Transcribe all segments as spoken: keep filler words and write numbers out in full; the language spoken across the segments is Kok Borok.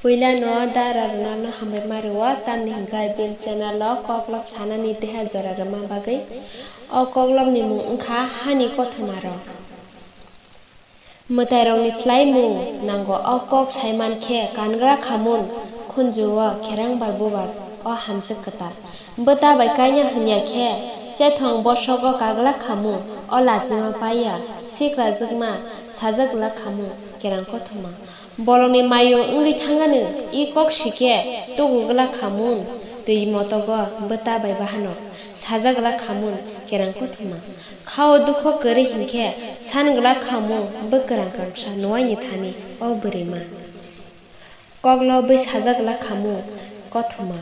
Puila no dara rwna no hambai ma rwo, tamni hwnkhe bini channel o koklop sanani deha jora rwma bagwi. O koklop ni mung wngkha Hani Kothoma rok. Mwtairokni slai mung nango o kok saiman khe kangla khamun khunju o kherang bar bubar o hamjwk kwtal. Bwta bai kaina hwnya khe chethong bosogo kagla khamu o lachima paiya sikrajwkma sajagla khamu kerang kothoma. Bolongni mayu wngwi thangani i kok sikhe tugugla khamun twi motogo bwta bai bahano sajagla khamun kerang kothoma. Khao dukho kwrwi hinkhe san glak khamu bwkrang kangsa nuaini thani o bwrwima. Koklo bwi sajak glak khamu kothoma.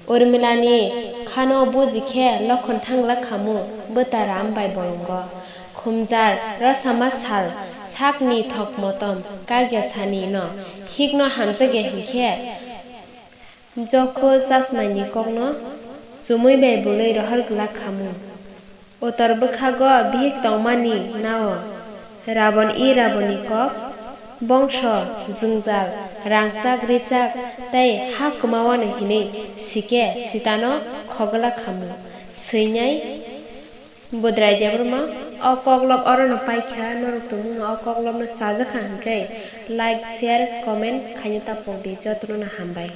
Urmilani khano buji khe lokhon thang glak khamu bwta ram bai bolongo. Khumjar rosama sal sakni thok motom kagya sani no hikno hamjakya hinkhe Jokho chasmaini kokno chumui bai bwlwi rohor glak khamu. Utor bwkhago bihik tongmani nao Rabon i Rabonni kok, bongso, jwngjal, rangchak richak tei ha kwmawano hinwi sikhe Sitano khogwlak khamu. Swinai Budrai Debbarma. O koklop orono paikha, norok tongmungno o koklopno chajakha hinkhe like, share, comment khaina tapokdi, jotono hambai.